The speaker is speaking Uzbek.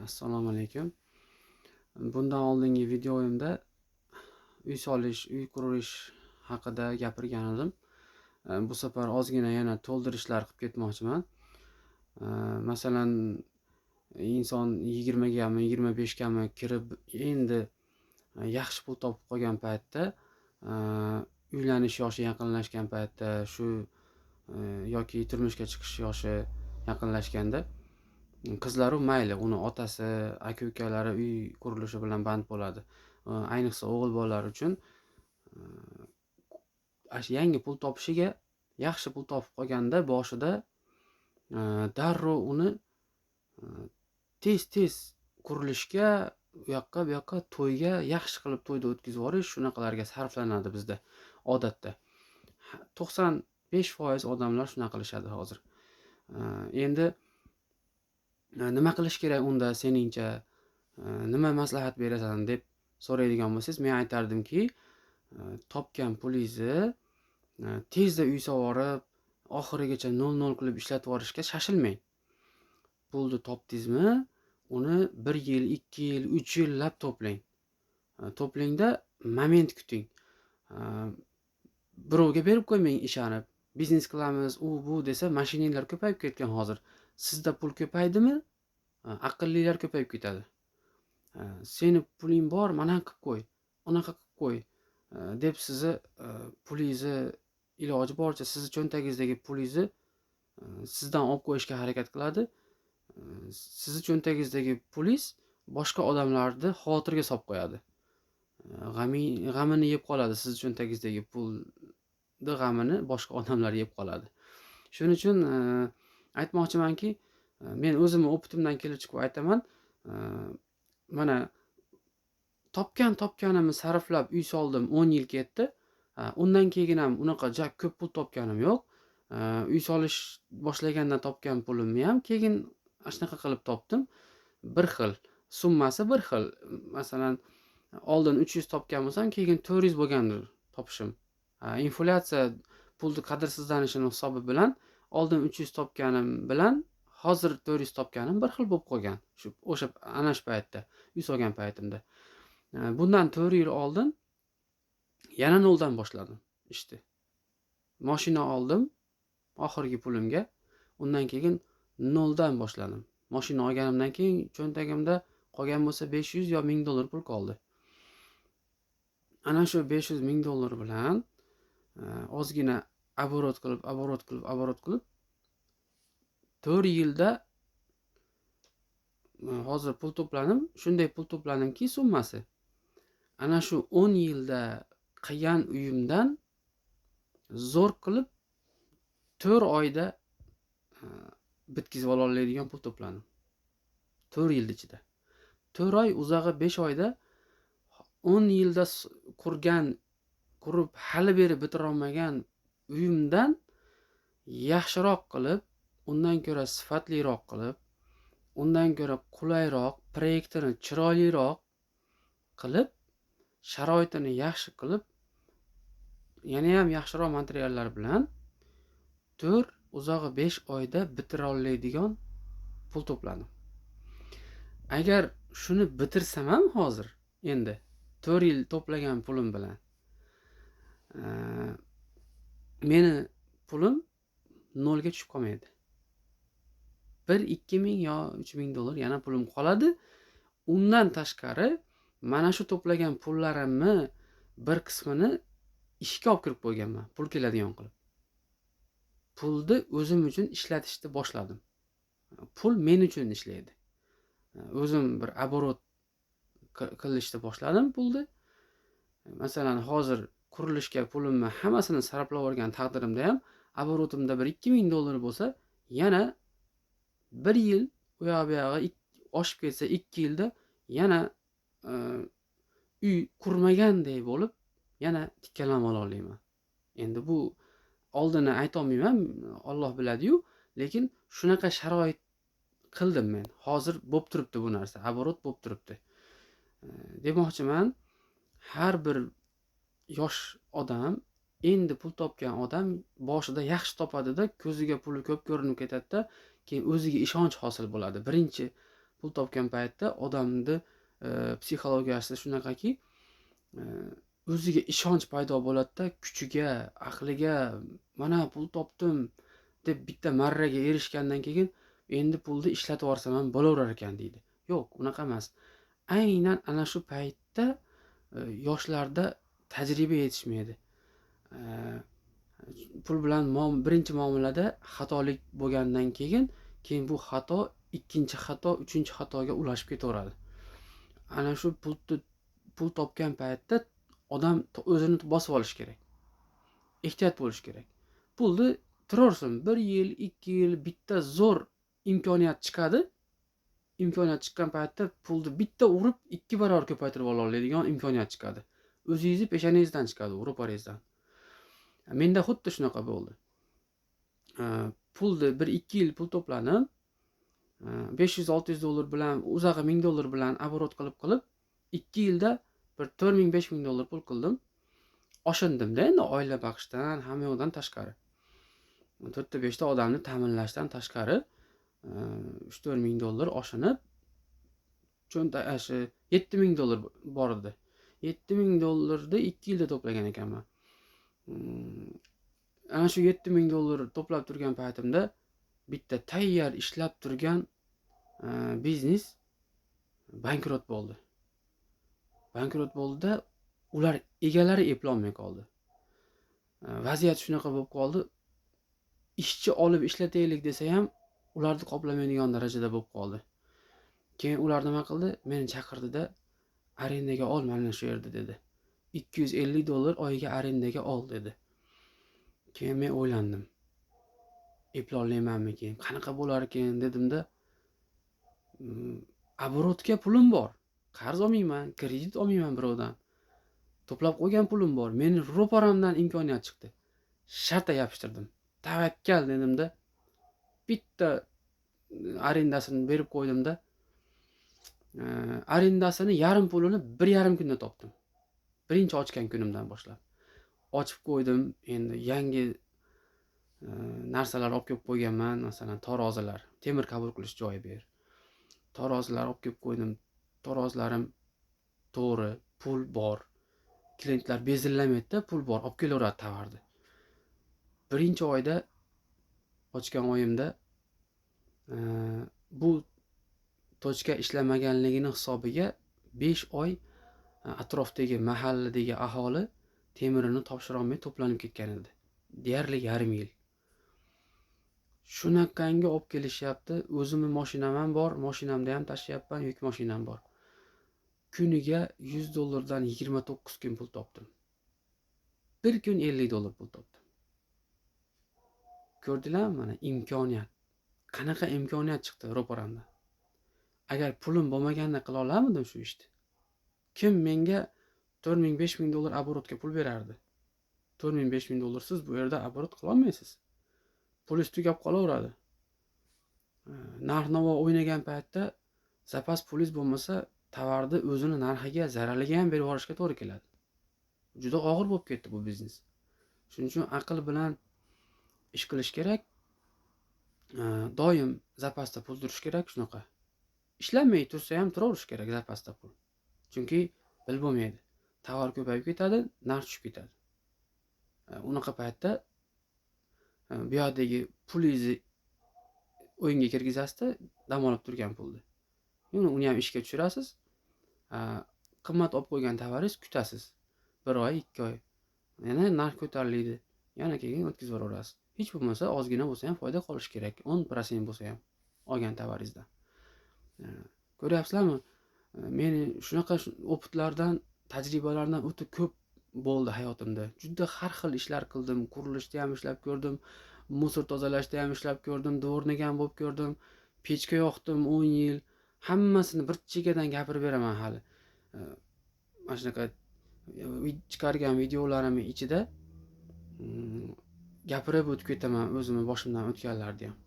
Assalomu alaykum. Bundan oldingi videoyimda uy solish, uy qurish haqida gapirgan edim. Bu safar ozgina yana to'ldirishlar qilib ketmoqchiman. Masalan, inson 20 gami, 25 gami kirib, endi yaxshi pul topib qolgan paytda, uylanish yoshi yaqinlashgan paytda, shu yoki turmushga chiqish yoshi yaqinlashganda, qizlaru mayli, uni otasi, aka ukalari uy qurilishi bilan band bo'ladi. Ayniqsa o'g'il bolalar uchun yangi pul topishiga, yaxshi pul topib qolganda boshida darrov uni tez-tez qurilishga, u yoqqa, bu yoqqa, to'yga, yaxshi qilib to'yda o'tkazib yuborish, shunaqalarga sarflanadi bizda odatda. 95% odamlar shunaqa qilishadi hozir. Endi nima qilish kerak unda seningcha, nima maslahat berasan deb so'raydigan bo'lsangiz, men aytardimki, topgan pulingizni tezda uy solib, oxirigacha 0-0 qilib ishlatib yuborishga shoshilmang. Pulni topdingizmi, uni 1 yil, 2 yil, 3 yillab to'plang. To'plangda moment kuting. Birovga berib qo'ymang ishonib. Biznes qilamiz, u bu desa, mashinalar ko'payib ketgan hozir. Sizda pul ko'paydimi, aqllilar ko'payib ketadi. Seni puling bor, mana qilib qo'y, unaqa qilib qo'y, deb sizni pulingizni iloji boricha sizni cho'ntagingizdagi pulingizni sizdan olib qo'yishga harakat qiladi. Sizni cho'ntagingizdagi pulingiz boshqa odamlarni xavotirga solib qo'yadi. G'amini yeb qoladi, sizni cho'ntagingizdagi pulni g'amini boshqa odamlar yeb qoladi. Shuning uchun aytmoqchimanki, men o'zimni опыт imdan kelib chiqib aytaman, mana topganimni sarflab uy soldim, 10 yil ketdi. Undan keyin ham unaqa ja ko'p pul topganim yo'q. Uy solish boshlagandan topgan pulimni ham keyin ana shunaqa qilib topdim. Bir xil, summasi bir xil. Masalan, oldin 300 topgan bo'lsam, keyin 400 bo'lgandir topishim. Inflyatsiya, pulni qadrsizlanishini hisobi bilan oldin 300 topganim bilan hozir 400 topganim bir xil bo'lib qolgan. Shu o'sha ana shu paytda, uy solgan paytimda. Bundan 4 yil oldin yana noldan boshladim ishni. Moshina oldim oxirgi pulimga. Undan keyin noldan boshladim. Moshina olganimdan keyin cho'ntagimda qolgan bo'lsa 500 yo 1000 dollar pul qoldi. Ana shu 500 ming dollar bilan ozgina оборот qilib, оборот qilib, оборот qilib 4 yilda hozir pul to'pladim. Shunday pul to'pladimki, summasi ana shu 10 yilda qilgan uyimdan zo'r qilib 4 oyda bitkazib ola oladigan pul to'pladim. 4 yil ichida. 4 oy, uzog'i 5 oyda 10 yilda qurgan, qurib hali beri bitira olmagan uyimdan yaxshiroq qilib, undan ko'ra sifatliroq qilib, undan ko'ra qulayroq, proyektini chiroyliroq qilib, sharoitini yaxshi qilib, yana ham yaxshiroq materiallar bilan 4, uzog'i 5 oyda bitira oladigan pul to'pladim. Agar shuni bitirsam ham hozir endi 4 yil to'plagan pulim bilan meni pulim nolga tushib qolmaydi. 1-2 ming yo 3 ming dollar yana pulim qoladi. Undan tashqari mana shu to'plagan pullarimni bir qismini ishga olib kirib qo'yganman, pul keladigan qilib. Pulni o'zim uchun ishlatishni boshladim. Pul men uchun ishlaydi. O'zim bir оборот qilishni boshladim pulni. Masalan, hozir qurilishga pulimni hammasini sarflab yuborgan taqdirimda ham оборот imda bir 2 ming dollar bo'lsa, yana 1 yil u yoq bu yog'i oshib ketsa 2 yilda yana uy qurmaganday bo'lib yana tikkalanib ola olaman. Endi bu oldini aytolmayman, Alloh biladi-yu, lekin shunaqa sharoit qildim men. Hozir bo'lib turibdi bu narsa, оборот bo'lib turibdi. Demoqchiman, har bir yosh odam, endi pul topgan odam boshida yaxshi topadida, ko'ziga puli ko'p ko'rinib ketadi-da, keyin o'ziga ishonch hosil bo'ladi. Birinchi Pul topgan paytda odamni psixologiyasi shunaqaki, o'ziga ishonch paydo bo'ladida, kuchiga, aqliga, mana pul topdim deb bitta marraga erishgandan keyin endi pulni ishlatib yuborsam ham bo'laverar ekan deydi. Yo'q, unaqa emas. Aynan ana shu paytda yoshlarda tajriba yetishmaydi. Pul bilan birinchi muomalada xatolik bo'lgandan keyin bu xato ikkinchi xato, uchinchi xatoga ulashib ketaveradi. Ana shu pul topgan paytda odam o'zini bosib olish kerak. Ehtiyot bo'lish kerak. Pulni turaversin, 1 yil, 2 yil bitta zo'r imkoniyat chiqadi. Imkoniyat chiqqan paytda pulni bitta urib 2 barobar ko'paytirib ola oladigan imkoniyat chiqadi. O'zingizni peshonangizdan chiqadi, ro'paringizdan. Menda xuddi shunaqa bo'ldi. Pulni 1-2 yil pul to'planib, 500-600 dollar bilan, uzog'i 1000 dollar bilan aborot qilib 2 yilda bir 4000-5000 dollar pul qildim. Oshindimda endi oila boqishdan, hamma yoqdan tashqari. 4-5 ta odamni ta'minlashdan tashqari 3-4 ming dollar oshinib, cho'nta 7000 dollar bor edi. 7000 dollarni 2 yilda to'plagan ekanman. Ana shu 7000 dollar to'plab turgan paytimda bitta tayyor ishlab turgan biznes bankrot bo'ldi. Bankrot bo'ldi-da, ular egalari eplolmay qoldi. Vaziyat shunaqa bo'lib qoldi. Ishchi olib ishlataylik desa ham ularni qoplamaydigan darajada bo'lib qoldi. Keyin ular nima qildi? Meni chaqirdida, arendaga ol mana shu yerda dedi. 250 dollar oyiga arendaga ol dedi. Keyin men o'ylandim. Eplolmaymanmikin? Qanaqa bo'lar ekan dedimda, aborotga pulim bor. Qarz olmayman, kredit olmayman birovdan. To'plab qo'ygan pulim bor. Meni ro'paramdan imkoniyat chiqdi. Shartta yopishtirdim. Tavakkal dedimda, bitta arendasini berib qo'ydimda, arendasini yarim pulini 1,5 kunda topdim. Birinchi ochgan kunimdan boshlab. Ochib qo'ydim. Endi yangi narsalar olib kelib qo'yganman, masalan, tarozilar, temir qabul qilish joyi ber. Tarozilar olib kelib qo'ydim. Tarozlarim to'g'ri, pul bor. Klientlar bezillamaydi-da, pul bor, olib kelaveradi tovarni. Birinchi oyda ochgan oyimda bu tochka ishlamaganligini hisobiga 5 oy atrofdagi mahalladagi aholi temirini topshira olmay to'planib ketgan edi. Deyarli yarim yil. Shunaqangi olib kelishyapti. O'zimni mashinam ham bor, mashinamda ham tashlayapman, yuk mashinam bor. Kuniga 100 dollardan 29 kun pul topdim. Bir kun 50 dollar pul topdim. Ko'rdinglarmi mana imkoniyat. Qanaqa imkoniyat chiqdi ro'paramdan. Agar pulim bo'lmaganda qila olarmidim shu ishni? Kim menga 4000-5000 dollar aborotga pul berardi? 4000-5000 dollarsiz bu yerda aborot qila olmaysiz. Pulingiz tugab qolaveradi. Narx-navo o'ynagan paytda zapas pulingiz bo'lmasa, tovarni o'zini narxiga, zarariga ham berib yuborishga to'g'ri keladi. Juda og'ir bo'lib ketdi bu biznes. Shuning uchun aql bilan ish qilish kerak. Doim zapasda pul turish kerak shunaqa. Ishlamay tursa ham turaverish kerak zapasda pul. Chunki bilib bo'lmaydi. Tovar ko'payib ketadi, narx tushib ketadi. Unaqa paytda bu yoqdagi pulingizni o'yinga kirgizasizda, dam olib turgan pulni. Uni ham ishga tushirasiz. Qimmat olib qo'ygan tovaringiz kutasiz. 1 oy, 2 oy. Yana narx ko'tariladi. Yana keyin o'tkazib yuborasiz. Hech bo'lmasa ozgina bo'lsa ham foyda qolishi kerak. 10% bo'lsa ham olgan tovaringizdan. Ko'ryapsizlarmi? Meni shunaqa opitlardan, tajribalardan o'ta ko'p bo'ldi hayotimda. Juda har xil ishlar qildim. Qurilishda ham ishlab ko'rdim, musor tozalashda ham ishlab ko'rdim, dvornik ham bo'lib ko'rdim, pechka yoqdim 10 yil. Hammasini bir chekkadan gapirib beraman hali. Mana shunaqa chiqargan videolarimning ichida gapirib o'tib ketaman o'zimni boshimdan o'tganlarni ham.